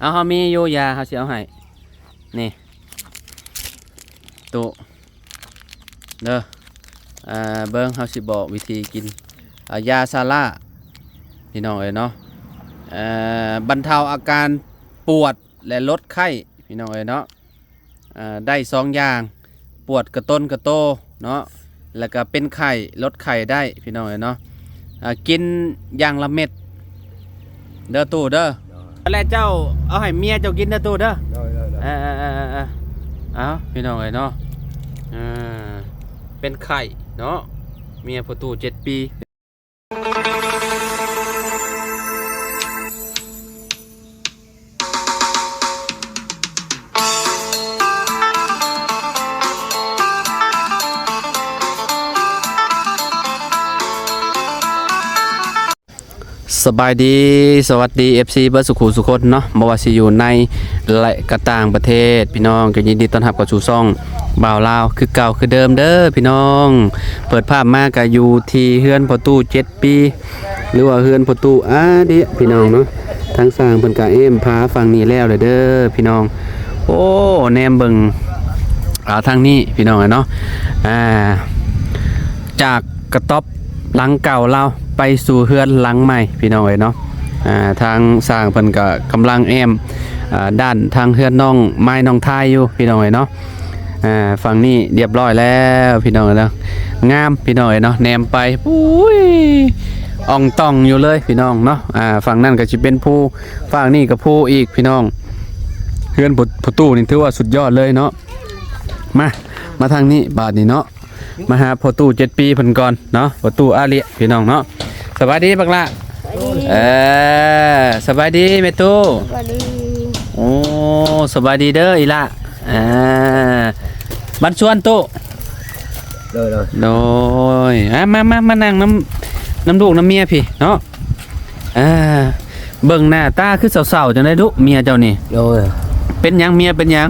ເອົາ ເຮົາມີຢູ່ຢາ ເຮົາຊິເອົາໃຫ້ ນີ້ ໂຕ ເດີ ເບິ່ງ ເຮົາຊິບອກວິທີກິນ ເອົາ ຢາຊາລາ ພີ່ນ້ອງເອີຍເນາະ ເອີ ບັນເທົາອາການປວດ ແລະ ລົດໄຂ້ ພີ່ນ້ອງເອີຍເນາະ ເອີ ໄດ້ສອງຢ່າງ ປວດກະຕົນກະໂຕເນາະ ແລ້ວກະເປັນໄຂ້ ລົດໄຂ້ໄດ້ ພີ່ນ້ອງເອີຍເນາະ ເອີ ກິນຢ່າງລະເມັດ ເດີຕູ້ເດີ ໂດຍ ແລ້ວເຈົ້າເອົາໃຫ້ເມຍເຈົ້າກິນເດີຕູ້ເດີ ໂດຍ ໂດຍ ໂດຍ ເອີ ເອົາ ພີ່ນ້ອງເອີຍເນາະ ເປັນໄຂ້ເນາະ ເມຍພໍ່ຕູ້ເຈັດປີ. ສະບາຍດີ ສະຫວັດດີ ເອັຟຊີ ເບິດສຸຂູສຸຄົນເນາະ ບໍ່ວ່າຊິຢູ່ໃນ ແລະ ກະຕ່າງປະເທດ ພີ່ນ້ອງ ກໍຍິນດີຕ້ອນຮັບເຂົ້າສູ່ຊ່ອງບ່າວລາວ ຄືເກົ່າຄືເດີມເດີພີ່ນ້ອງ ເປີດພາບມາກໍຢູ່ທີ່ເຮືອນພໍ່ຕູ້ເຈັດ ປີ ຫຼືວ່າເຮືອນພໍ່ຕູ້ອາດິ ພີ່ນ້ອງເນາະ ທາງຊ່າງເພິ່ນກະເອມພາຝັ່ງນີ້ແລ້ວເດີພີ່ນ້ອງ ໂອ້ ແນມເບິ່ງ ອ່າ ທາງນີ້ພີ່ນ້ອງເອີຍເນາະ ອ່າ ຈາກກະຕ໊ອບຫຼັງເກົ່າລາວໄປສູ່ເຮືອນຫຼັງໃໝ່ ພີ່ນ້ອງເອີຍເນາະ ອ່າ ທາງຊ່າງເພິ່ນກະກຳລັງແອ້ມ ອ່າ ດ້ານທາງເຮືອນນ້ອງໄມ້ນ້ອງທາຍຢູ່ ພີ່ນ້ອງເອີຍເນາະ ອ່າ ຝັ່ງນີ້ລຽບຮ້ອຍແລ້ວ ພີ່ນ້ອງເອີຍເນາະ ງາມ ພີ່ນ້ອງເອີຍເນາະ ແນມໄປ ໂອ້ຍ ອ່ອງຕ່ອງຢູ່ເລີຍ ພີ່ນ້ອງເນາະ ອ່າ ຝັ່ງນັ້ນກໍຊິເປັນພູ ຝັ່ງນີ້ກໍພູອີກ ພີ່ນ້ອງ ເຮືອນພໍ່ຕູ້ນີ້ຖືວ່າສຸດຍອດເລີຍເນາະ ມາ ມາທາງນີ້ບາດນີ້ເນາະ ມາຫາພໍ່ຕູ້ເຈັດປີເພິ່ນກ່ອນເນາະ ພໍ່ຕູ້ອາລິ ພີ່ນ້ອງເນາະ ສະບາຍດີບັກຫຼ້າ ສະບາຍດີ ເອີ ສະບາຍດີແມ່ຕູ້ ສະບາຍດີ ໂອ້ ສະບາຍດີເດີອີ່ຫຼ້າ ອ່າ ບ້ານສວນຕູ້ ໂດຍ ໂດຍ ໂດຍ ອ່າ ມາ ມາ ມານັ່ງນຳ ນຳລູກນຳເມຍພີ້ເນາະ ອ່າ ເບິ່ງໜ້າຕາຄືເສົ້າໆ ຈັ່ງໃດດຸ ເມຍເຈົ້ານີ້ ໂດຍ ເປັນຫຍັງ ເມຍເປັນຫຍັງ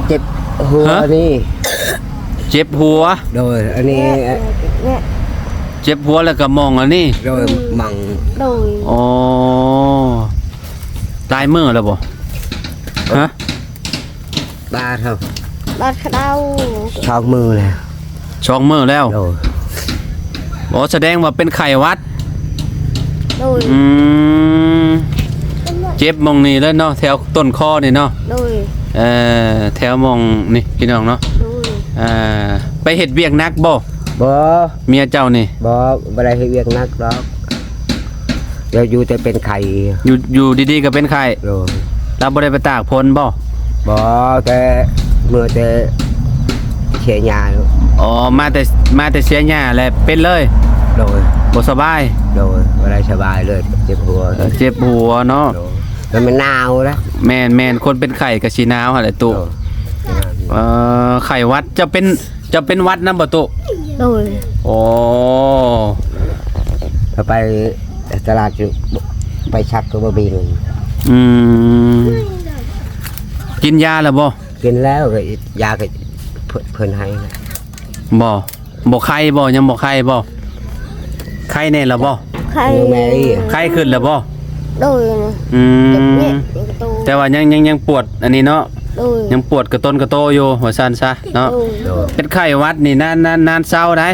ເຈັບຫົວ ຮະ ນີ້ ເຈັບຫົວ ໂດຍ ອັນນີ້ ເຈັບຫົວແລ້ວກໍໝ່ອງອັນນີ້ ໂດຍ ໝ່ອງ ໂດຍ ອໍ ຫຼາຍມື້ແລ້ວບໍ່ ຮະ ບາດເຮົາ ບາດຂະເດົາ ສອງມື້ແລ້ວ ສອງມື້ແລ້ວ ໂດຍ ໂອ້ ສະແດງວ່າເປັນໄຂ້ຫວັດ ໂດຍ ອືມ ເຈັບໝ່ອງນີ້ເລີຍເນາະ ແຖວຕົ້ນຄໍນີ້ເນາະ ໂດຍ ເອີ ແຖວໝ່ອງນີ້ພີ່ນ້ອງເນາະ ໂດຍ ອ່າ ໄປເຮັດວຽກໜັກບໍ່? ບໍ່ ເມຍເຈົ້ານີ້ ບໍ່ ບໍ່ໄດ້ເຮັດວຽກໜັກດອກ ແລ້ວຢູ່ແຕ່ເປັນໄຂ້ ຢູ່ ຢູ່ດີໆກໍເປັນໄຂ້ ໂດຍ ລາວບໍ່ໄດ້ໄປຕາກຝົນບໍ່? ບໍ່ ແຕ່ເມື່ອແຕ່ເສຍຫຍ້າ ອໍ ມາແຕ່ ມາແຕ່ເສຍຫຍ້າແລ້ວເປັນເລີຍ ໂດຍ ບໍ່ສະບາຍ ໂດຍ ບໍ່ໄດ້ສະບາຍເລີຍ ເຈັບຫົວ ເອີ ເຈັບຫົວເນາະ ໂດຍ ແລ້ວມັນໜາວນະ ແມ່ນໆ ຄົນເປັນໄຂ້ກໍຊິໜາວຫັ້ນແຫຼະຕູ້ ໂດຍ ເອີ ໄຂ້ຫວັດ ເຈົ້າເປັນ ເຈົ້າເປັນຫວັດນຳບໍ່ຕູ້? ໂດຍ ໂອ້ ໄປຕະຫຼາດຢູ່ ໄປສັກກໍບໍ່ມີເງິນ ອືມ ກິນຢາແລ້ວບໍ່? ກິນແລ້ວ ກໍຢາກໍເພິ່ນ ເພິ່ນໃຫ້ນະ ບໍ່ ບໍ່ໄຄບໍ່? ຍັງບໍ່ໄຄບໍ່? ໄຄແດ່ແລ້ວບໍ່? ໄຄ ແມ່ ໄຄຂຶ້ນແລ້ວບໍ່? ໂດຍ ອືມ ແຕ່ວ່າຍັງ ຍັງ ຍັງປວດອັນນີ້ເນາະ ໂດຍ ຍັງປວດກະຕົນກະໂຕຢູ່ ວ່າຊັ້ນຊະເນາະ ໂດຍ ເປັນໄຂ້ຫວັດນີ້ນານ ນານ ນານເຊົາໄດ໋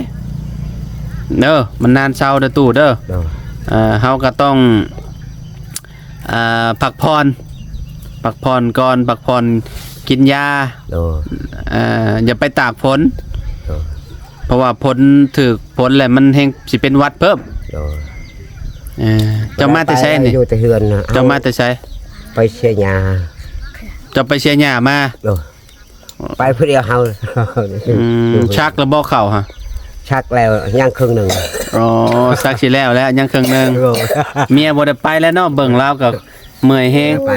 ເດີ ມັນນານເຊົາເດີຕູ້ເດີ ໂດຍ ເອີ ເຮົາກໍຕ້ອງ ອ່າ ພັກຜ່ອນ ພັກຜ່ອນກ່ອນ ພັກຜ່ອນ ກິນຢາ ໂດຍ ເອີ ຢ່າໄປຕາກຝົນ ໂດຍ ເພາະວ່າຝົນ ຖືກຝົນແລ້ວມັນແຮ່ງຊິເປັນຫວັດເພີ່ມ ໂດຍ ເອີ ເຈົ້າມາແຕ່ໃສນີ້? ຢູ່ແຕ່ເຮືອນນະ ເຈົ້າມາແຕ່ໃສ? ໄປເສຍຫຍ້າ ເຈົ້າໄປເສຍຫຍ້າມາ ໂດຍ ໄປຜູ້ດຽວເຮົາ ອືມ ສັກແລ້ວບໍ່ເຂົ້າຫະ? ສັກແລ້ວ ຍັງເຄິ່ງໜຶ່ງ ອໍ ສັກຊິແລ້ວແລ້ວ ຍັງເຄິ່ງໜຶ່ງ ໂດຍ ເມຍບໍ່ໄດ້ໄປແລ້ວເນາະ ເບິ່ງລາວກໍເມື່ອຍແຮງ ໄປ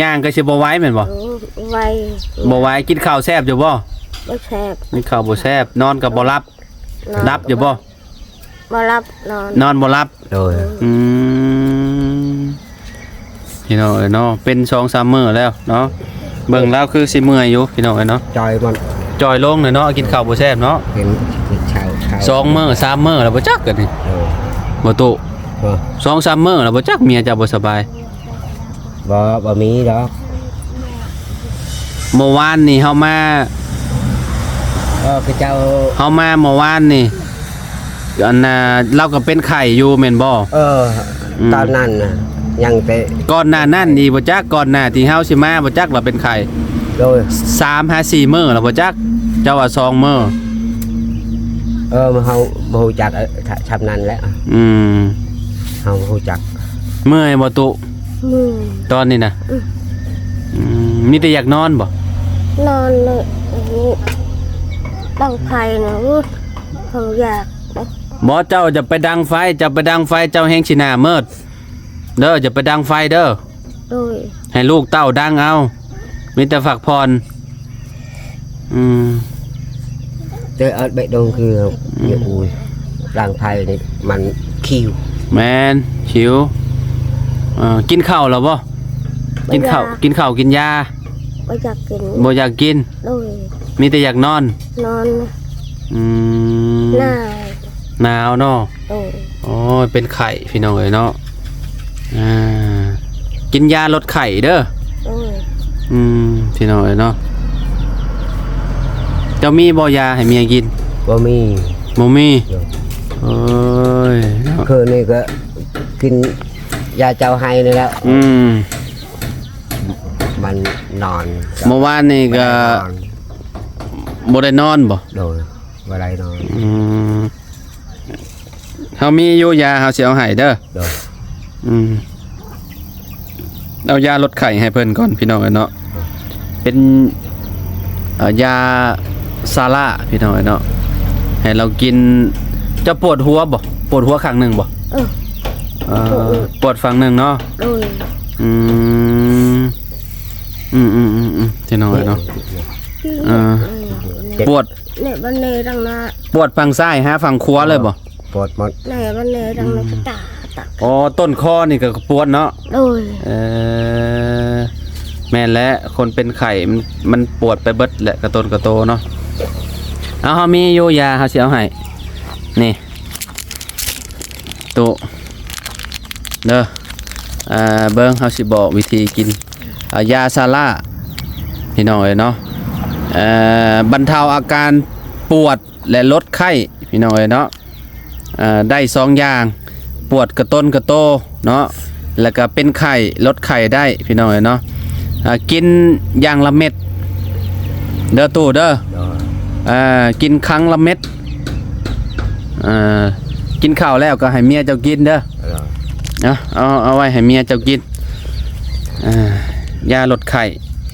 ຍ່າງກໍຊິບໍ່ໄຫວແມ່ນບໍ່? ໂອ້ ໄຫວ ບໍ່ໄຫວ ກິນເຂົ້າແຊບຢູ່ບໍ່? ບໍ່ແຊບ ກິນເຂົ້າບໍ່ແຊບ ນອນກໍບໍ່ຫຼັບ ນອນ ຫຼັບຢູ່ບໍ່? ບໍ່ຫຼັບ ນອນ ນອນບໍ່ຫຼັບ ໂດຍ ອືມ ພີ່ນ້ອງເອີຍເນາະ ເປັນສອງສາມມື້ແລ້ວເນາະ ເບິ່ງລາວຄືຊິເມື່ອຍຢູ່ ພີ່ນ້ອງເອີຍເນາະ ຈ່ອຍມັນ ຈ່ອຍລົງແລ້ວເນາະ ກິນເຂົ້າບໍ່ແຊບເນາະ ເຫັນເຊົ້າ ສອງມື້ສາມມື້ແລ້ວບໍ່ຈັກ ອັນນີ້ ໂດຍ ບໍ່ຕູ້ ເອີ ສອງສາມມື້ແລ້ວບໍ່ຈັກ ເມຍເຈົ້າບໍ່ສະບາຍ ບໍ່ ບໍ່ມີດອກ. ເມື່ອວານນີ້ເຮົາມາ ເອີ ເຂົາເຈົ້າ ເຮົາມາເມື່ອວານນີ້ ອັນນ່າ ລາວກໍເປັນໄຂ້ຢູ່ແມ່ນບໍ່? ເອີ ອືມ ຕອນນັ້ນນະ ຍັງແຕ່ ກ່ອນໜ້ານັ້ນອີກບໍ່ຈັກ ກ່ອນໜ້າທີ່ເຮົາຊິມາບໍ່ຈັກລາວເປັນໄຂ້. ໂດຍ ສາມຫາສີ່ມື້ແລ້ວບໍ່ຈັກ ເຈົ້າວ່າສອງມື້. ເອີ ເຮົາບໍ່ຮູ້ຈັກ ເອີ ຊຳນັ້ນແຫຼະ. ອືມ ເຮົາບໍ່ຮູ້ຈັກ. ເມື່ອຍບໍ່ຕຸ? ເມື່ອຍ. ຕອນນີ້ນະ? ອືມ ອືມ ມີແຕ່ຢາກນອນບໍ່? ນອນເລີຍ. ດັງໄຟນະ ເຮົາຢາກ. ບໍ່ ເຈົ້າຢ່າໄປດັງໄຟ ເຈົ້າໄປດັງໄຟ ເຈົ້າແຮງຊິໜ້າມືດເດີ ຢ່າໄປດັງໄຟເດີ. ໂດຍ ໃຫ້ລູກເຕົ້າດັງເອົາ ມີແຕ່ພັກຜ່ອນ. ອືມ ເຕີເອົາແບະດົງຄື ອືມ ອາ ດັງໄຟນີ້ມັນຂິວ. ແມ່ນ ຂິວ. ເອີ ກິນເຂົ້າແລ້ວບໍ່? ກິນເຂົ້າ ບໍ່ຢາກ ກິນເຂົ້າກິນຢາ? ບໍ່ຢາກກິນ ບໍ່ຢາກກິນ. ໂດຍ ມີແຕ່ຢາກນອນ ນອນ. ອືມ ໜາວ ໜາວເນາະ. ໂດຍ ໂອ້ຍ ເປັນໄຂ້ພີ່ນ້ອງເອີຍເນາະ. ອ່າ ກິນຢາລົດໄຂ້ເດີ. ໂດຍ ອືມ ພີ່ນ້ອງເອີຍເນາະ. ເຈົ້າມີບໍ່ຢາໃຫ້ເມຍກິນ? ບໍ່ມີ ບໍ່ມີ. ໂດຍ ໂອ້ຍເນາະ ຄືນນີ້ກໍກິນຢາເຈົ້າໃຫ້ນີ້ແຫຼະ. ອືມ ມັນນອນ ເມື່ອວານນີ້ກໍບໍ່ໄດ້ນອນບໍ່? ໂດຍ ບໍ່ໄດ້ນອນ. ອືມ ເຮົາມີຢູ່ຢາ ເຮົາຊິເອົາໃຫ້ເດີ. ໂດຍ ອືມ ເອົາຢາລົດໄຂ້ໃຫ້ເພິ່ນກ່ອນພີ່ນ້ອງເອີຍເນາະ. ເປັນ ເອີ ຢາຊາລາພີ່ນ້ອງເອີຍເນາະ ໃຫ້ລາວກິນ. ເຈົ້າປວດຫົວບໍ່? ປວດຫົວຂ້າງໜຶ່ງບໍ່? ເອີ ເອີ ປວດ ປວດຝັ່ງໜຶ່ງເນາະ. ໂດຍ ອືມ ອືມໆໆໆ ພີ່ນ້ອງເອີຍເນາະ. ເອີ ເຈັບ ປວດ ແນະບັນແນທາງໜ້າ ປວດຝັ່ງຊ້າຍຫາຝັ່ງຂວາເລີຍບໍ່? ປວດໝົດ ແນະບັນແນທາງໜ້າ ອືມ ຕາ ຕາ. ອໍ ຕົ້ນຄໍນີ້ກໍປວດເນາະ. ໂດຍ ເອີ ແມ່ນແຫຼະ ຄົນເປັນໄຂ້ມັນ ມັນປວດໄປເບິດແຫຼະ ກະຕົນກະໂຕເນາະ. ເອົາ ເຮົາມີຢູ່ຢາ ເຮົາຊິເອົາໃຫ້ ນີ້ ຕຸ ເດີ. ເອີ ເບິ່ງ ເຮົາຊິບອກວິທີກິນ ເອີ ຢາຊາລາພີ່ນ້ອງເອີຍເນາະ. ເອີ ບັນເທົາອາການປວດ ແລະ ລົດໄຂ້ພີ່ນ້ອງເອີຍເນາະ. ເອີ ໄດ້ສອງຢ່າງ ປວດກະຕົນກະໂຕເນາະ ແລ້ວກະເປັນໄຂ້ ລົດໄຂ້ໄດ້ພີ່ນ້ອງເອີຍເນາະ. ເອີ ກິນຢ່າງລະເມັດເດີຕູ້ເດີ. ໂດຍ ເອີ ກິນຄັ້ງລະເມັດ. ເອີ ກິນເຂົ້າແລ້ວກໍໃຫ້ເມຍເຈົ້າກິນເດີ. ໂດຍ ເອົາ ເອົາ ເອົາໄວ້ໃຫ້ເມຍເຈົ້າກິນ. ອ່າ ຢາລົດໄຂ້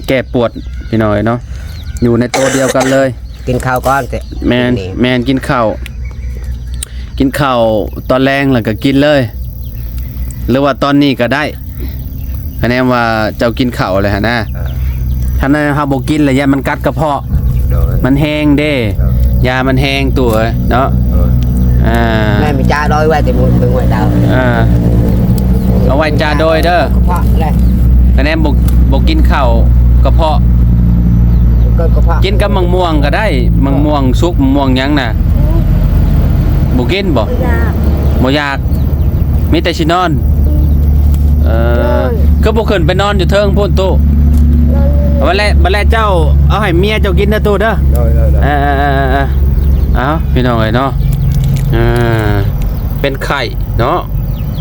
ແກ້ປວດພີ່ນ້ອງເອີຍເນາະ ຢູ່ໃນໂຕດຽວກັນເລີຍ. ກິນເຂົ້າກ່ອນເຕະ. ແມ່ນ ແມ່ນ ກິນເຂົ້າ ກິນເຂົ້າຕອນແລງແລ້ວກໍກິນເລີຍ ຫຼືວ່າຕອນນີ້ກໍໄດ້ ຄະແນນວ່າເຈົ້າກິນເຂົ້າແລ້ວຫັ້ນນະ. ເອີ ຄັນເຮົາບໍ່ກິນແລ້ວຢ້ານມັນກັດກະເພາະ. ໂດຍ ມັນແຮງເດ້. ໂດຍ ຢາມັນແຮງຕູ້ເອີຍເນາະ. ໂດຍ ອ່າ ແມ່ນ ມີຈາໂດຍໄວ້ແຕ່ມື້ ມື້ໄວ້ດາວ. ເອີ ເອົາໄວ້ຈາໂດຍເດີ. ກະເພາະເລີຍ ຄະແນນບໍ່ ບໍ່ກິນເຂົ້າກະເພາະ. ກະເພາະ ກິນກັບໝາກມ່ວງກໍໄດ້ ໝາກມ່ວງສຸກ ໝາກມ່ວງຫຍັງນະ. ບໍ່ກິນບໍ່? ບໍ່ຢາກ ບໍ່ຢາກ ມີແຕ່ຊິນອນ. ອືມ ເອີ ນອນ ຄືບໍ່ຂຶ້ນໄປນອນຢູ່ເທິງພຸ້ນຕູ້? ນອນຢູ່ ບັດແລະ ບັດແລະເຈົ້າເອົາໃຫ້ເມຍເຈົ້າກິນເດີຕູ້ເດີ. ໂດຍ ໂດຍ ໂດຍ ເອີ ເອີ ເອີ ເອີ ເອົາ ພີ່ນ້ອງເອີຍເນາະ ເອີ ເປັນໄຂ້ເນາະ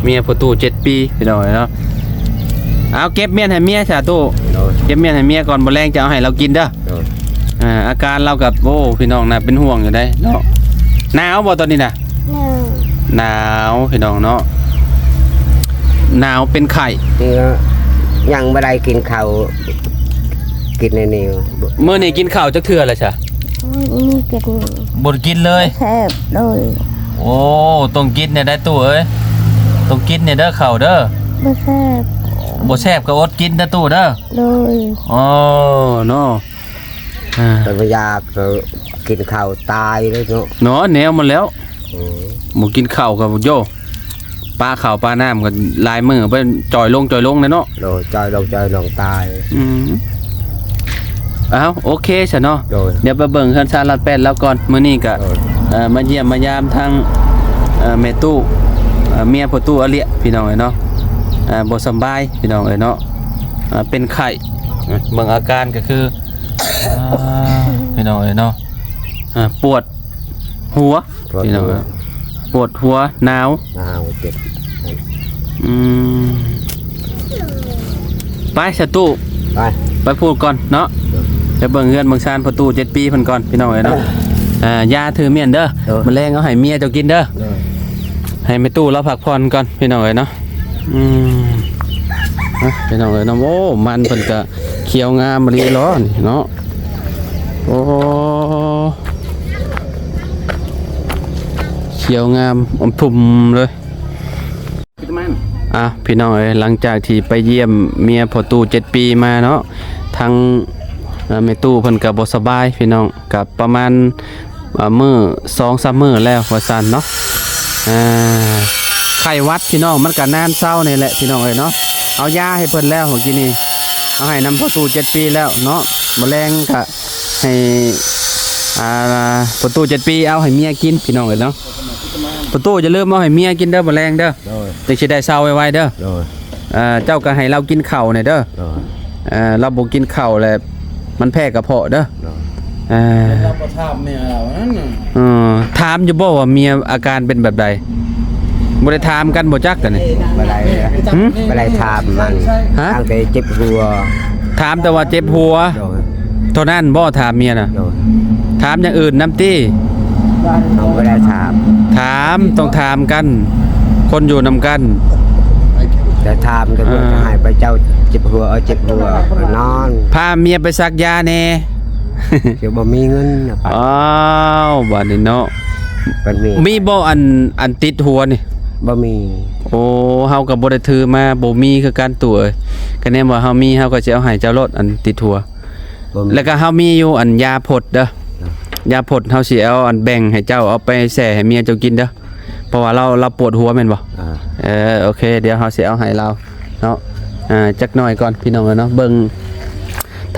ເມຍພໍ່ຕູ້ເຈັດປີ ພີ່ນ້ອງເອີຍເນາະ. ເອົາ ເກັບມ້ຽນໃຫ້ເມຍຊະຕູ້. ໂດຍ ເກັບມ້ຽນໃຫ້ເມຍກ່ອນ ມື້ແລງຈະເອົາໃຫ້ລາວກິນເດີ. ໂດຍ ອ່າ ອາການລາວກໍ ໂອ້ ພີ່ນ້ອງນະ ເປັນຫ່ວງຢູ່ເດ້ເນາະ. ໜາວບໍ່ຕອນນີ້ນະ? ໜາວ ໜາວພີ່ນ້ອງເນາະ ໜາວເປັນໄຂ້. ຍັງບໍ່ໄດ້ກິນເຂົ້າ ກິນອັນນີ້. ມື້ນີ້ກິນເຂົ້າຈັກເທື່ອແລ້ວຊະ? ໂອ້ຍ ມີແຕ່ ບໍ່ໄດ້ກິນເລີຍ. ແຊບ ໂດຍ. ໂອ້ ຕ້ອງກິນແດ່ໄດ໋ຕູ້ເອີຍ ຕ້ອງກິນແດ່ເດີເຂົ້າເດີ. ບໍ່ແຊບ ບໍ່ແຊບກໍອົດກິນເດີຕູ້ເດີ. ໂດຍ. ອໍ ເນາະ ອ່າ ຄັນບໍ່ຢາກກໍກິນເຂົ້າຕາຍເລີຍເນາະ. ເນາະ ແນວມັນແລ້ວ. ເອີ ບໍ່ກິນເຂົ້າກໍໂຢ ປາເຂົ້າປານ້ຳກໍຫຼາຍມື້ໄປ ຈ່ອຍລົງຈ່ອຍລົງແຫຼະເນາະ. ໂດຍ ຈ່ອຍລົງຈ່ອຍລົງຕາຍ. ອືມ ເອົາ ໂອເຄຊະເນາະ. ໂດຍ ດຽວໄປເບິ່ງເຮືອນຊານລາດແປ້ນລາວກ່ອນ. ມື້ນີ້ກະ ໂດຍ ເອີ ມາຢ້ຽມມາຢາມທາງ ເອີ ແມ່ຕູ້ ເອີ ເມຍພໍ່ຕູ້ອາເລຍ ພີ່ນ້ອງເອີຍເນາະ. ເອີ ບໍ່ສຳບາຍ ພີ່ນ້ອງເອີຍເນາະ. ອ່າ ເປັນໄຂ້ ເບິ່ງອາການກໍຄື ອ່າ ພີ່ນ້ອງເອີຍເນາະ ອ່າ ປວດຫົວ ປວດຫົວ ພີ່ນ້ອງເອີຍ ປວດຫົວ ໜາວ ໜາວ ເຈັບ ອືມ ໄປສະຕູ້ ໄປ ໄປພຸ້ນກ່ອນເນາະ ໂດຍ ໄປເບິ່ງເຮືອນເບິ່ງຊານພໍ່ຕູ້ເຈັດປີເພິ່ນກ່ອນ ພີ່ນ້ອງເອີຍເນາະ ອ່າ ຢາຖືມ້ຽນເດີ ໂດຍ ມື້ແລງເອົາໃຫ້ເມຍເຈົ້າກິນເດີ ໂດຍ ໃຫ້ແມ່ຕູ້ລາວພັກຜ່ອນກ່ອນ ພີ່ນ້ອງເອີຍເນາະ ອືມ ອ່ະ ພີ່ນ້ອງເອີຍເນາະ ໂອ້ ມັນເພິ່ນກະຂຽວງາມອີ່ຫຼີເນາະ ໂອ້ ຂຽວງາມອຳພຸ່ມເລີຍ ອ່ະ ພີ່ນ້ອງເອີຍ ຫຼັງຈາກທີ່ໄປຢ້ຽມເມຍພໍ່ຕູ້ເຈັດປີມາເນາະ ທາງ ເອີ ແມ່ຕູ້ເພິ່ນກະບໍ່ສະບາຍ ພີ່ນ້ອງ ກະປະມານ ອ່າ ມື້ສອງສາມມື້ແລ້ວວ່າຊັ້ນເນາະ ອ່າ ໄຂ້ຫວັດພີ່ນ້ອງ ມັນກະນານເຊົານີ້ແຫຼະພີ່ນ້ອງເອີຍເນາະ ເອົາຢາໃຫ້ເພິ່ນແລ້ວເມື່ອກີ້ນີ້ ເອົາໃຫ້ນຳພໍ່ຕູ້ເຈັດປີແລ້ວເນາະ ມື້ແລງກະໃຫ້ ອ່າ ພໍ່ຕູ້ເຈັດປີເອົາໃຫ້ເມຍກິນພີ່ນ້ອງເອີຍເນາະ ພໍ່ຕູ້ຢ່າລືມເອົາໃຫ້ເມຍກິນເດີ ມື້ແລງເດີ ໂດຍ ຈຶ່ງຊິໄດ້ເຊົາໄວໆເດີ ໂດຍ ອ່າ ເຈົ້າກໍໃຫ້ລາວກິນເຂົ້າແດ່ເດີ ໂດຍ ເອີ ລາວບໍ່ກິນເຂົ້າແລ້ວມັນແພ້ກະເພາະເດີ ໂດຍ ເອີ ລາວບໍ່ຖາມເມຍລາວນັ້ນນະ ເອີ ຖາມຢູ່ບໍ່ວ່າເມຍອາການເປັນແບບໃດ? ບໍ່ໄດ້ຖາມກັນບໍ່ຈັກອັນນີ້ ບໍ່ໄດ້ ຫຶ? ບໍ່ໄດ້ຖາມມັນ ຮະ? ຕັ້ງແຕ່ເຈັບຫົວ ຖາມແຕ່ວ່າເຈັບຫົວ ໂດຍ ເທົ່ານັ້ນບໍ່? ຖາມເມຍນະ ໂດຍ ຖາມຢ່າງອື່ນນຳຕິ? ເຮົາບໍ່ໄດ້ຖາມ ຖາມ ຕ້ອງຖາມກັນ ຄົນຢູ່ນຳກັນ ແຕ່ຖາມກໍເພື່ອ ອ່າ ຈະໃຫ້ພະເຈົ້າເຈັບຫົວ ເອົາເຈັບຫົວນອນ ພາເມຍໄປສັກຢາແດ່ ຊິບໍ່ມີເງິນນະ ອ້າວ ບາດນີ້ເນາະ ເພິ່ນມີ ມີບໍ່ອັນ ອັນຕິດຫົວນີ້? ບໍ່ມີ ໂອ້ ເຮົາກໍບໍ່ໄດ້ຖືມາ ບໍ່ມີຄືກັນຕູ້ເອີຍ ກະແນມວ່າເຮົາມີ ເຮົາກໍຊິເອົາໃຫ້ເຈົ້າໂລດ ອັນຕິດຫົວ ບໍ່ມີ ແລ້ວກໍເຮົາມີຢູ່ອັນຢາພົດເດີ ຢາພົດເຮົາຊິເອົາອັນແບ່ງໃຫ້ເຈົ້າ ເອົາໄປແຊ່ໃຫ້ເມຍເຈົ້າກິນເດີ ເພາະວ່າລາວ ລາວປວດຫົວແມ່ນບໍ່? ອ່າ ເອີ ໂອເຄ ດຽວເຮົາຊິເອົາໃຫ້ລາວເນາະ ອ່າ ຈັກໜ້ອຍກ່ອນ ພີ່ນ້ອງເອີຍເນາະ ເບິ່ງ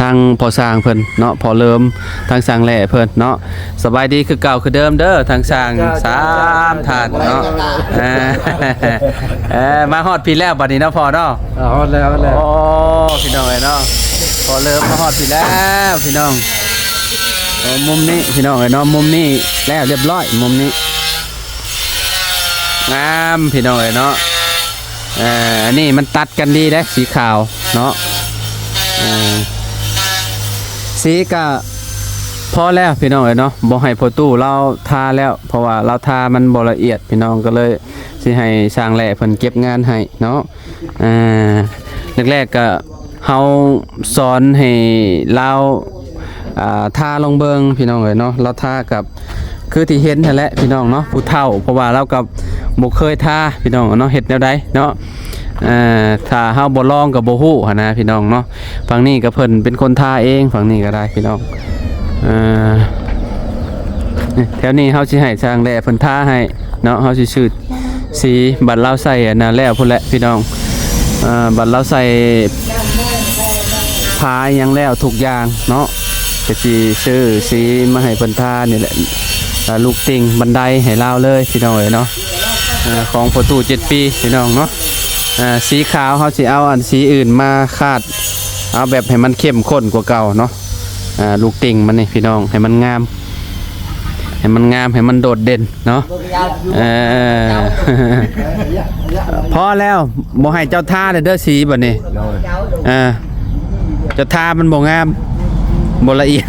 ທາງພໍ່ຊ່າງເພິ່ນເນາະ ພໍ່ເລີມ ທາງຊ່າງແຫຼເພິ່ນເນາະ ສະບາຍດີຄືເກົ່າຄືເດີມເດີ ທາງຊ່າງ ເຈົ້າ ສາມ ເຈົ້າ ທ່ານເນາະ ເຈົ້າ ເອີ ເອີ ມາຮອດພີ້ແລ້ວບັດນີ້ເນາະພໍ່ເນາະ ອ່າ ຮອດແລ້ວ ຮອດແລ້ວ ໂອ້ ພີ່ນ້ອງເອີຍເນາະ ພໍ່ເລີ່ມມາຮອດພີ້ແລ້ວພີ່ນ້ອງ ເອີ ມຸມນີ້ພີ່ນ້ອງເອີຍເນາະ ມຸມນີ້ແລ້ວຮຽບຮ້ອຍ ມຸມນີ້ງາມພີ່ນ້ອງເອີຍເນາະ ເອີ ອັນນີ້ມັນຕັດກັນດີເດ້ ສີຂາວເນາະ ເອີ ສີກະພໍແລ້ວພີ່ນ້ອງເອີຍເນາະ ບໍ່ໃຫ້ພໍ່ຕູ້ລາວທາແລ້ວ ເພາະວ່າລາວທາມັນບໍ່ລະອຽດ ພີ່ນ້ອງ ກໍເລີຍຊິໃຫ້ຊ່າງແຫຼເພິ່ນເກັບງານໃຫ້ເນາະ ອ່າ ແລກໆ ກະເຮົາສອນໃຫ້ລາວ ອ່າ ທາລອງເບິ່ງພີ່ນ້ອງເອີຍເນາະ ລາວທາກັບ ຄືທີ່ເຫັນຫັ້ນແຫຼະພີ່ນ້ອງເນາະ ຜູ້ເຖົ້າ ເພາະວ່າລາວກໍບໍ່ເຄີຍທາພີ່ນ້ອງເນາະ ເຮັດແນວໃດເນາະ ເອີ ຖ້າເຮົາບໍ່ລອງກໍບໍ່ຮູ້ຫັ້ນນະພີ່ນ້ອງເນາະ ຝັ່ງນີ້ກໍເພິ່ນເປັນຄົນທາເອງ ຝັ່ງນີ້ກໍໄດ້ພີ່ນ້ອງ ເອີ ແຖວນີ້ເຮົາຊິໃຫ້ຊ່າງແຫຼເພິ່ນທາໃຫ້ເນາະ ເຮົາຊິຊື້ ສີ ບັດລາວໃສ່ອັນນັ້ນແລ້ວພຸ້ນແຫຼະພີ່ນ້ອງ ເອີ ບັດລາວໃສ່ຝາອີ່ຫຍັງແລ້ວທຸກຢ່າງເນາະ ກະຊິຊື້ສີມາໃຫ້ເພິ່ນທານີ້ແຫຼະ ອ່າ ລູກຕິ່ງບັນໄດໃຫ້ລາວເລີຍພີ່ນ້ອງເອີຍເນາະ ອ່າ ຂອງພໍ່ຕູ້ເຈັດປີພີ່ນ້ອງເນາະ ອ່າ ສີຂາວເຮົາຊິເອົາອັນສີອື່ນມາຄາດ ເອົາແບບໃຫ້ມັນເຂັ້ມຂຸ້ນກວ່າເກົ່າເນາະ ອ່າ ລູກຕິ່ງມັນນີ້ພີ່ນ້ອງ ໃຫ້ມັນງາມ ໃຫ້ມັນງາມ ໃຫ້ມັນໂດດເດັ່ນເນາະ ເອີ ພໍແລ້ວ ບໍ່ໃຫ້ເຈົ້າທາແລ້ວເດີສີບັດນີ້ ໂດຍ ເອີ ເຈົ້າທາມັນບໍ່ງາມ ບໍ່ລະອຽດ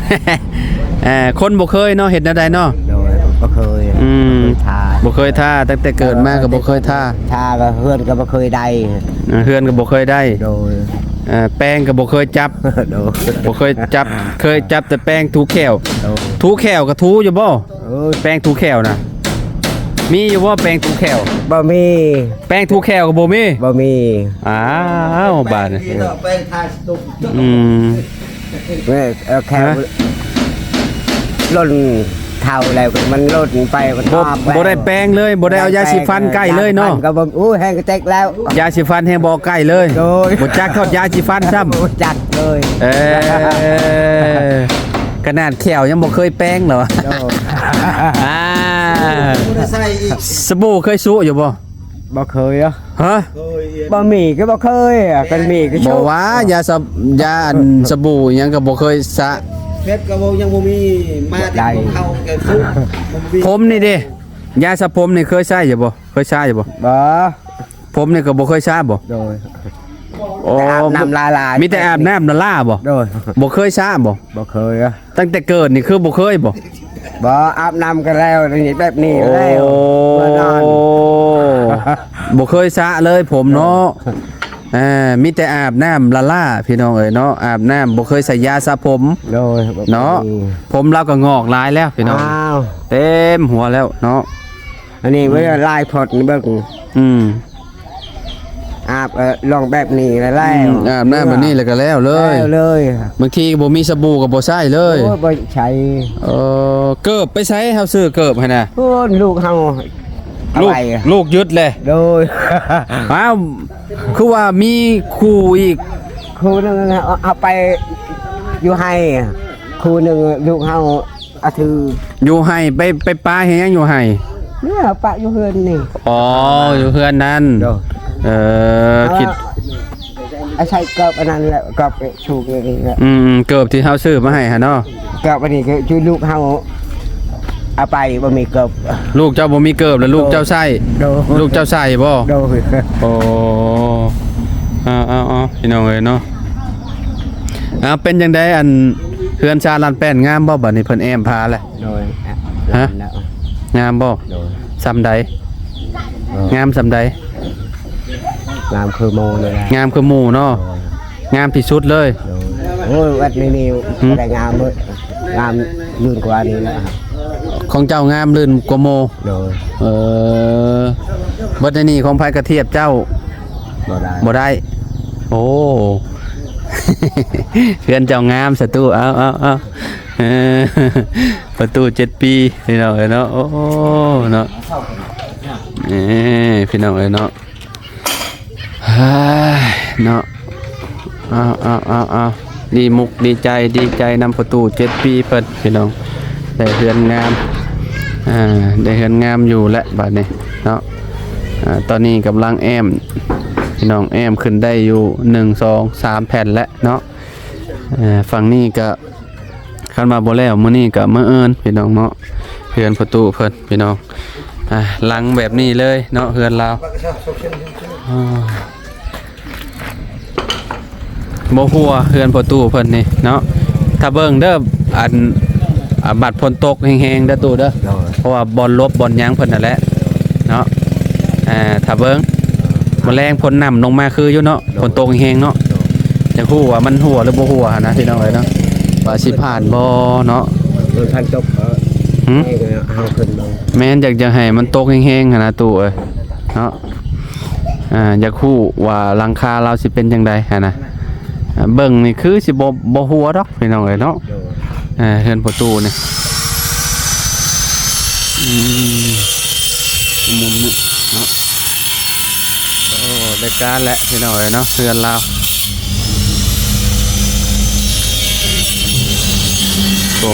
ເອີ ຄົນບໍ່ເຄີຍເນາະ ເຮັດແນວໃດເນາະ ໂດຍ ບໍ່ເຄີຍ ອືມ ບໍ່ເຄີຍທາ ບໍ່ເຄີຍທາ ຕັ້ງແຕ່ເກີດມາກໍບໍ່ເຄີຍທາ ທາກໍເຮືອນກໍບໍ່ເຄີຍໄດ້ ເອີ ເຮືອນກໍບໍ່ເຄີຍໄດ້ ໂດຍ ເອີ ແປງກໍບໍ່ເຄີຍຈັບ ໂດຍ ບໍ່ເຄີຍຈັບ ເຄີຍຈັບແຕ່ແປງຖູແຂ້ວ ໂດຍ ຖູແຂ້ວກໍຖູຢູ່ບໍ່? ເອີຍ ແປງຖູແຂ້ວນະ ມີຢູ່ບໍ່ແປງຖູແຂ້ວ? ບໍ່ມີ ແປງຖູແຂ້ວກໍບໍ່ມີ? ບໍ່ມີ ອ້າວ ບາດນີ້ ແປງທາສະຕຸກ ອືມ ແມ່ນ ເອີ ແຂ້ວ ຮະ? ຫຼົ່ນເຖົ້າແລ້ວມັນຫຼົ່ນໄປ ມັນ ບໍ່ ອອກແລ້ວ ບໍ່ໄດ້ແປງເລີຍ ບໍ່ໄດ້ເອົາຢາສີຟັນໃກ້ເລີຍເນາະ ຢາສີຟັນກໍບໍ່ ໂອ້ຍ ແຮງກະເຕັກແລ້ວ ຢາສີຟັນແຮງບໍ່ໃກ້ເລີຍ ໂດຍ ບໍ່ຈັກຮອດຢາສີຟັນຊ້ຳ ບໍ່ຈັກເລີຍ ເອີ ຂະໜາດແຂ້ວຍັງບໍ່ເຄີຍແປງເລີຍ ໂດຍ ອ່າ ບໍ່ໄດ້ໃສ່ອີກ ສະບູເຄີຍຊຸຢູ່ບໍ່? ບໍ່ເຄີຍເນາະ. ຮະ? ບໍ່ມີກໍບໍ່ເຄີຍ ຄັນມີກໍ ບໍ່ວ່າ ຢາສະ ຢາອັນສະບູຫຍັງກໍບໍ່ເຄີຍສະ. ເພັດກໍບໍ່ ຍັງບໍ່ມີ ມາແຕ່ເຂົ້າແຕ່ຊຸກ ຜົມນີ້ເດ້ ຢາສະຜົມນີ້ເຄີຍໃຊ້ຢູ່ບໍ່? ເຄີຍສະຢູ່ບໍ່? ບໍ່. ຜົມນີ້ກໍບໍ່ເຄີຍສະບໍ່? ໂດຍ. ໂອ້ ອາບນ້ຳຫຼາຍໆ ມີແຕ່ອາບນ້ຳລ້າໆບໍ່? ໂດຍ. ບໍ່ເຄີຍສະບໍ່? ບໍ່ເຄີຍ. ຕັ້ງແຕ່ເກີດນີ້ຄືບໍ່ເຄີຍບໍ່? ບໍ່ ອາບນ້ຳກໍແລ້ວ ນີ້ແບບນີ້ແລ້ວ ໂອ້ ມານອນ ບໍ່ເຄີຍສະເລີຍຜົມເນາະ. ເອີ ມີແຕ່ອາບນ້ຳລ້າໆ ພີ່ນ້ອງເອີຍເນາະ ອາບນ້ຳ ບໍ່ເຄີຍໃສ່ຢາສະຜົມ. ໂດຍ. ເນາະ ຜົມລາວກໍງອກຫຼາຍແລ້ວ ພີ່ນ້ອງ. ອ້າວ ເຕັມຫົວແລ້ວເນາະ. ອັນນີ້ເບິ່ງ ອືມ ຫຼາຍພົດເບິ່ງ. ອືມ ອາບ ເອີ ລອງແບບນີ້ແລ້ວ ອືມ ອາບນ້ຳແບບນີ້ແລ້ວກໍແລ້ວເລີຍ ແລ້ວເລີຍ. ບາງທີບໍ່ມີສະບູກໍບໍ່ໃຊ້ເລີຍ. ໂອ້ຍ ບໍ່ໃຊ້. ເອີ ເກີບໄປໃສ? ເຮົາຊື້ເກີບຫັ້ນນະ. ໂອ້ ລູກເຮົາເອົາໄວ້ ລູກ ລູກຍຶດແຫຼະ. ໂດຍ. ອ້າວ ຄືວ່າມີຄູ່ອີກ? ຄູ່ໜຶ່ງເອົາ ເອົາໄປຢູ່ໄຮ່ ຄູ່ໜຶ່ງລູກເຮົາ ອາຖື ຢູ່ໄຮ່ ໄປ ໄປປະເຮັດຫຍັງຢູ່ໄຮ່? ເນຍ ປະຢູ່ເຮືອນນີ້. ອໍ ຢູ່ເຮືອນນັ້ນ. ໂດຍ. ເອີ ຄິດ ອາໄສເກີບອັນນັ້ນແຫຼະ ເກີບຊຸກນີ້ແຫຼະ. ອືມ ເກີບທີ່ເຮົາຊື້ມາໃຫ້ຫັ້ນເນາະ. ເກີບອັນນີ້ຄື ຄືລູກເຮົາເອົາໄປ ບໍ່ມີເກີບ. ລູກເຈົ້າບໍ່ມີເກີບ ແລ້ວລູກເຈົ້າໃສ່? ໂດຍ. ລູກເຈົ້າໃສ່ບໍ່? ໂດຍ. ໂອ້ ເອົາໆໆ ພີ່ນ້ອງເອີຍເນາະ. ເອົາ ເປັນຈັ່ງໃດ ອັນເຮືອນຊານລານແປ້ນງາມບໍ່? ບັດນີ້ເພິ່ນແອ້ມຜາແລ້ວ. ໂດຍ. ຮະ? ງາມບໍ່? ໂດຍ. ສ່ຳໃດ? ເອີ ງາມສ່ຳໃດ? ງາມຄືໝູ່ນີ້ແຫຼະ. ງາມຄືໝູ່ເນາະ. ໂດຍ. ງາມທີ່ສຸດເລີຍ. ໂດຍ. ໂອ້ຍ ວັດນີ້ນີ້ ຫືມ ບໍ່ໄດ້ງາມເບີດ ງາມລື່ນກວ່ານີ້ແຫຼະ. ຂອງເຈົ້າງາມລື່ນກວ່າໝູ່? ໂດຍ. ເອີ ເບິດໃນນີ້ຂອງໃຜກະທຽບເຈົ້າ ບໍ່ໄດ້ ບໍ່ໄດ້. ໂອ້ ເຮືອນເຈົ້າງາມສະຕູ້. ເອົາ ເອົາ ເອົາ ເອີ ປະຕູເຈັດປີ ພີ່ນ້ອງເອີຍເນາະ. ໂອ້ ເນາະ ເອີ ພີ່ນ້ອງເອີຍເນາະ. ເນາະ ເອົາ ເອົາ ເອົາ ເອົາ ດີມຸກດີໃຈ ດີໃຈນຳປະຕູເຈັດປີເພິ່ນ ພີ່ນ້ອງ ໄດ້ເຮືອນງາມ ອ່າ ໄດ້ເຮືອນງາມຢູ່ແລ້ວບາດນີ້ເນາະ. ອ່າ ຕອນນີ້ກຳລັງແອ້ມ ພີ່ນ້ອງ ແອ້ມຂຶ້ນໄດ້ຢູ່ ໜຶ່ງ ສອງ ສາມ ແຜ່ນແລ້ວເນາະ. ເອີ ຝັ່ງນີ້ກະ ຄັນວ່າບໍ່ແລ້ວມື້ນີ້ກໍມື້ອື່ນພີ່ນ້ອງເນາະ. ເຮືອນພໍ່ຕູ້ເພິ່ນພີ່ນ້ອງ ອ່າ ຫຼັງແບບນີ້ເລີຍເນາະ ເຮືອນລາວ. ອ່າ ບໍ່ຮົ່ວເຮືອນພໍ່ຕູ້ເພິ່ນນີ້ເນາະ. ຖ້າເບິ່ງເດີ ອັນ ອ່າ ບັດຝົນຕົກແຮງໆເດີຕູ້ເດີ. ໂດຍ. ເພາະວ່າບ່ອນຫຼົບບ່ອນຫຍັງເພິ່ນນັ້ນແຫຼະເນາະ. ອ່າ ຖ້າເບິ່ງ ມື້ແລງຝົນນຳລົງມາຄືຢູ່ເນາະ. ໂດຍ. ຝົນຕົກແຮງເນາະ. ໂດຍ. ຢາກຮູ້ວ່າມັນຮົ່ວຫຼືບໍ່ຮົ່ວຫັ້ນນະ ພີ່ນ້ອງເອີຍເນາະ ວ່າຊິຜ່ານບໍ່ເນາະ. ເອີ ຄັນຕົກ ເອີ ຫືມ ເຮົາຂຶ້ນເບິ່ງ. ແມ່ນ ຢາກ ຢາກໃຫ້ມັນຕົກແຮງໆຫັ້ນນະຕູ້ເອີຍເນາະ. ອ່າ ຢາກຮູ້ວ່າຫຼັງຄາລາວຊິເປັນຈັ່ງໃດຫັ້ນນະ. ອ່າ ເບິ່ງນີ້ຄືຊິບໍ່ ບໍ່ຮົ່ວດອກ ພີ່ນ້ອງເອີຍເນາະ. ໂດຍ. ເຮືອນພໍ່ຕູ້ນີ້ ອືມ ມຸມນີ້ເນາະ. ໂອ້ ໄດ້ການແຫຼະພີ່ນ້ອງເອີຍເນາະ ເຮືອນລາວ. ໂອ້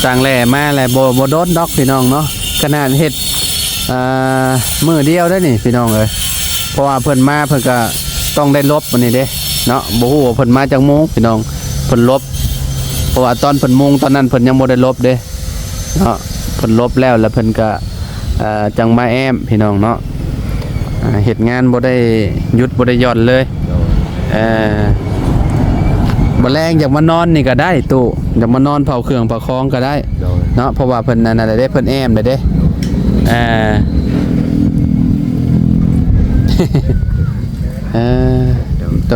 ສ້າງແຫຼມາແຫຼະ ບໍ່ ບໍ່ດົນດອກພີ່ນ້ອງເນາະ. ຂະໜາດເຮັດ ອ່າ ມື້ດຽວເດ້ນີ້ພີ່ນ້ອງເອີຍ. ເພາະວ່າເພິ່ນມາເພິ່ນກະຕ້ອງໄດ້ຫຼົບອັນນີ້ເດ້ເນາະ. ບໍ່ຮູ້ວ່າເພິ່ນມາຈັກໂມງພີ່ນ້ອງ ເພິ່ນຫຼົບ. ເພາະວ່າຕອນເພິ່ນມຸງຕອນນັ້ນເພິ່ນຍັງບໍ່ໄດ້ຫຼົບເດ້ເນາະ. ເພິ່ນຫຼົບແລ້ວ ແລ້ວເພິ່ນກະ ເອີ ຈັ່ງມາແອ້ມພີ່ນ້ອງເນາະ. ອ່າ ເຮັດງານບໍ່ໄດ້ຢຸດບໍ່ໄດ້ຢ່ອນເລີຍ. ໂດຍ. ເອີ ບໍ່ແລງຢາກມານອນນີ້ກະໄດ້ຕູ້ ຢາກມານອນເຝົ້າເຄື່ອງເຝົ້າຂອງກະໄດ້. ໂດຍ. ເນາະ ເພາະວ່າເພິ່ນອັນນັ້ນແຫຼະເດ້ ເພິ່ນແອ້ມແລ້ວເດ້. ເອີ ເອີ ໂດ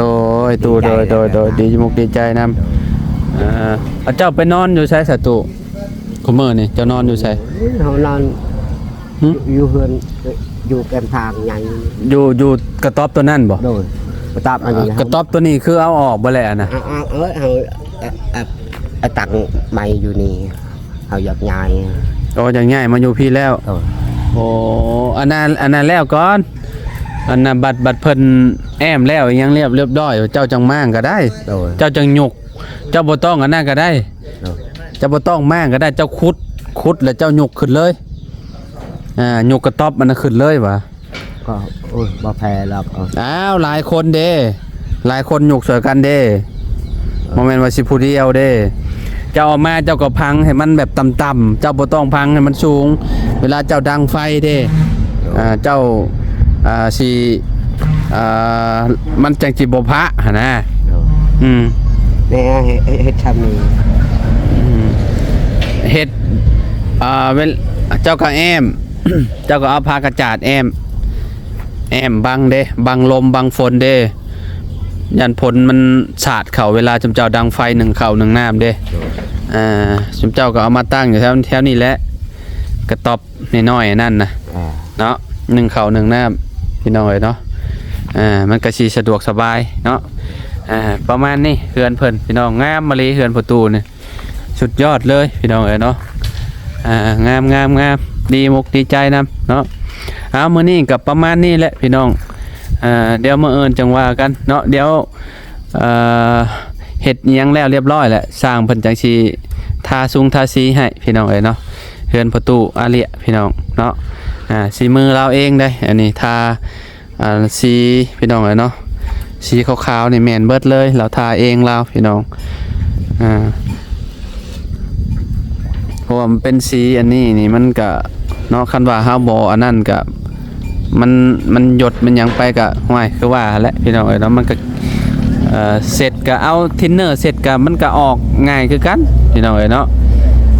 ຍ ຕູ້ ໂດຍ ໂດຍ ໂດຍ ໂດຍ ດີມຸກດີໃຈນຳ. ເອີ ເຈົ້າໄປນອນຢູ່ໃສສະຕູ້? ຄຸມື້ນີ້ເຈົ້ານອນຢູ່ໃສ? ເຮົານອນ ຫຶ? ຢູ່ເຮືອນ ຢູ່ແຄມທາງໃຫຍ່. ຢູ່ ຢູ່ກະຕ໊ອບຕົວນັ້ນບໍ່? ໂດຍ. ກະຕ໊ອບອັນນີ້ນະ ກະຕ໊ອບຕົວນີ້ຄືເອົາອອກບໍ່ແລ້ວນະ? ເອົາ ເອົາ ເອົາ ເອົາ ເອົາຕັ້ງໃໝ່ຢູ່ນີ້ ເຮົາຢາກຍ້າຍ. ໂອ້ ຢາກຍ້າຍມາຢູ່ພີ້ແລ້ວ. ໂດຍ. ໂອ້ ອັນນັ້ນ ອັນນັ້ນແລ້ວກ່ອນ ອັນນັ້ນບັດ ບັດເພິ່ນແອ້ມແລ້ວອີ່ຫຍັງລຽບ ລຽບຮ້ອຍ ເຈົ້າຈັ່ງມ້າງກະໄດ້. ໂດຍ. ເຈົ້າຈັ່ງຍົກ ເຈົ້າບໍ່ຕ້ອງອັນນັ້ນກະໄດ້. ໂດຍ. ເຈົ້າບໍ່ຕ້ອງມ້າງກະໄດ້ ເຈົ້າຂຸດ ຂຸດແລ້ວເຈົ້າຍົກຂຶ້ນເລີຍ. ອ່າ ຍົກກະຕ໊ອບມັນນະຂຶ້ນເລີຍຫວາ. ກໍ ໂອ້ຍ ບໍ່ແພ້ດອກ. ອ້າວ ຫຼາຍຄົນເດ້ ຫຼາຍຄົນຍົກຊ່ວຍກັນເດ້ ບໍ່ແມ່ນວ່າຊິຜູ້ດຽວເດ້. ເຈົ້າເອົາມາ ເຈົ້າກໍພັງໃຫ້ມັນແບບຕ່ຳໆ ເຈົ້າບໍ່ຕ້ອງພັງໃຫ້ມັນສູງ ເວລາເຈົ້າດັງໄຟເດ້. ອ່າ ເຈົ້າ ອ່າ ຊິ ອ່າ ມັນຈັ່ງຊິບໍ່ພະຫັ້ນນະ. ອືມ ແມ່ເຮັດ ເຮັດ ເຮັດຊ່ຳນີ້ ອືມ ເຮັດ ອ່າ ເວລາ ເຈົ້າກໍແອ້ມ ເຈົ້າກໍເອົາຜ້າກະຈາດແອ້ມ ແອ້ມບັງເດ້ ບັງລົມບັງຝົນເດ້ ຢ້ານຝົນມັນສາດເຂົ້າເວລາຊຸມເຈົ້າດັງໄຟ ໜຶ້ງເຂົ້າໜຶ້ງນ້ຳເດ້. ໂດຍ ອ່າ ຊຸມເຈົ້າກໍເອົາມາຕັ້ງຢູ່ແຖວ ແຖວນີ້ແຫຼະ ກະຕ໊ອບນ້ອຍໆ ອັນນັ້ນນະ ອ່າ ເນາະ ໜຶ້ງເຂົ້າໜຶ້ງນ້ຳ ພີ່ນ້ອງເອີຍເນາະ. ອ່າ ມັນກໍຊິສະດວກສະບາຍເນາະ. ອ່າ ປະມານນີ້ ເຮືອນເພິ່ນ ພີ່ນ້ອງ ງາມມະລີ ເຮືອນພໍ່ຕູ້ນີ້ ສຸດຍອດເລີຍພີ່ນ້ອງເອີຍເນາະ. ອ່າ ງາມໆໆ ດີອົກດີໃຈນຳເນາະ. ເອົາ ມື້ນີ້ກໍປະມານນີ້ແຫຼະພີ່ນ້ອງ. ອ່າ ດຽວມື້ອື່ນຈັ່ງວ່າກັນເນາະ ດຽວ ເອີ ເຮັດອີ່ຫຍັງແລ້ວລຽບຮ້ອຍແລ້ວ ຊ່າງເພິ່ນຈັ່ງຊິທາຊຸງທາສີໃຫ້ພີ່ນ້ອງເອີຍເນາະ. ເຮືອນພໍ່ຕູ້ອາເລຍພີ່ນ້ອງເນາະ. ອ່າ ສີມືລາວເອງເດ້ ອັນນີ້ທາ ອ່າ ສີ ພີ່ນ້ອງເອີຍເນາະ ສີຂາວໆ ນີ້ແມ່ນເບິດເລີຍ ລາວທາເອງລາວ ພີ່ນ້ອງ. ອ່າ ເພາະວ່າມັນເປັນສີອັນນີ້ນີ້ ມັນກະເນາະ ຄັນວ່າເຮົາບໍ່ອັນນັ້ນກະ ມັນ ມັນຫຍົດມັນຫຍັງໄປກະ ຫ້ວຍ ຄືວ່າຫັ້ນແຫຼະ ພີ່ນ້ອງເອີຍເນາະ. ມັນກະ ເອີ ເຊັດກະເອົາທິນເນີເຊັດກະ ມັນກະອອກງ່າຍຄືກັນ ພີ່ນ້ອງເອີຍເນາະ.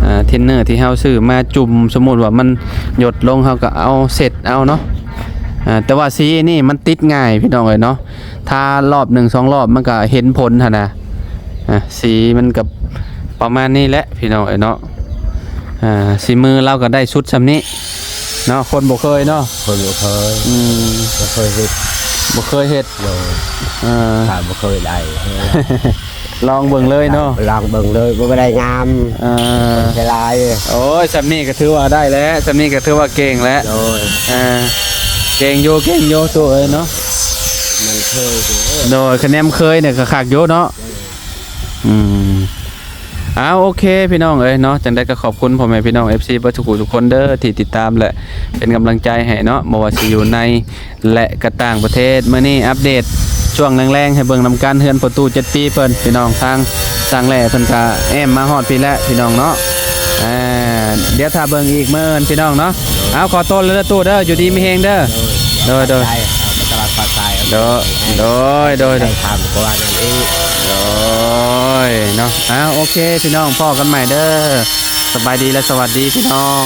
ເອີ ທິນເນີທີ່ເຮົາຊື້ມາຈຸ່ມ ສົມມຸດວ່າມັນຫຍົດລົງ ເຮົາກະເອົາເຊັດເອົາເນາະ. ອ່າ ແຕ່ວ່າສີນີ້ມັນຕິດງ່າຍພີ່ນ້ອງເອີຍເນາະ ທາລອບໜຶ່ງສອງລອບມັນກະເຫັນຜົນຫັ້ນນະ. ອ່າ ສີມັນກະປະມານນີ້ແຫຼະພີ່ນ້ອງເອີຍເນາະ. ອ່າ ສີມືລາວກະໄດ້ສຸດຊ່ຳນີ້ເນາະ ຄົນບໍ່ເຄີຍເນາະ ຄົນບໍ່ເຄີຍ. ອືມ ບໍ່ເຄີຍເຮັດ ບໍ່ເຄີຍເຮັດ. ໂດຍ ເອີ ຖ້າບໍ່ເຄີຍໄດ້ ລອງເບິ່ງເລີຍເນາະ ລອງເບິ່ງເລີຍ ບໍ່ໄດ້ງາມ. ເອີ ເສຍຫຼາຍ. ໂອ້ຍ ຊ່ຳນີ້ກໍຖືວ່າໄດ້ແລ້ວ ຊ່ຳນີ້ກໍຖືວ່າເກັ່ງແລ້ວ. ໂດຍ ເອີ ເກັ່ງຢູ່ ເກັ່ງຢູ່ຕູ້ເອີຍເນາະ. ມັນເຄີຍຢູ່. ໂດຍ ຄະແນນເຄີຍນີ້ກໍຄັກຢູ່ເນາະ. ອືມ ເອົາ ໂອເຄ ພີ່ນ້ອງເອີຍເນາະ ຈັ່ງໃດກໍຂອບຄຸນພໍ່ແມ່ພີ່ນ້ອງ ເອັຟຊີ ເບິດທຸກຜູ້ທຸກຄົນເດີ ທີ່ຕິດຕາມ ແລະ ເປັນກຳລັງໃຈໃຫ້ເນາະ ບໍ່ວ່າຊິຢູ່ໃນ ແລະ ກະຕ່າງປະເທດ. ມື້ນີ້ອັບເດດຊ່ວງແລງໆ ໃຫ້ເບິ່ງນຳກັນ ເຮືອນພໍ່ຕູ້ເຈັດປີເພິ່ນ ພີ່ນ້ອງ ທາງຊ່າງແຫຼເພິ່ນກະແອ້ມມາຮອດພີ້ແລ້ວ ພີ່ນ້ອງເນາະ. ອ່າ ດຽວຖ້າເບິ່ງອີກມື້ອື່ນ ພີ່ນ້ອງເນາະ. ເອົາ ຂໍໂຕແລ້ວເດີຕູ້ເດີ ຢູ່ດີມີແຮງເດີ. ໂດຍ ໂດຍ ໂດຍ ໂດຍ ໂດຍ ໂດຍ ໂດຍ ເນາະ. ເອົາ ໂອເຄ ພີ່ນ້ອງ ພໍ້ກັນໃໝ່ເດີ. ສະບາຍດີ ແລະ ສະຫວັດດີ ພີ່ນ້ອງ.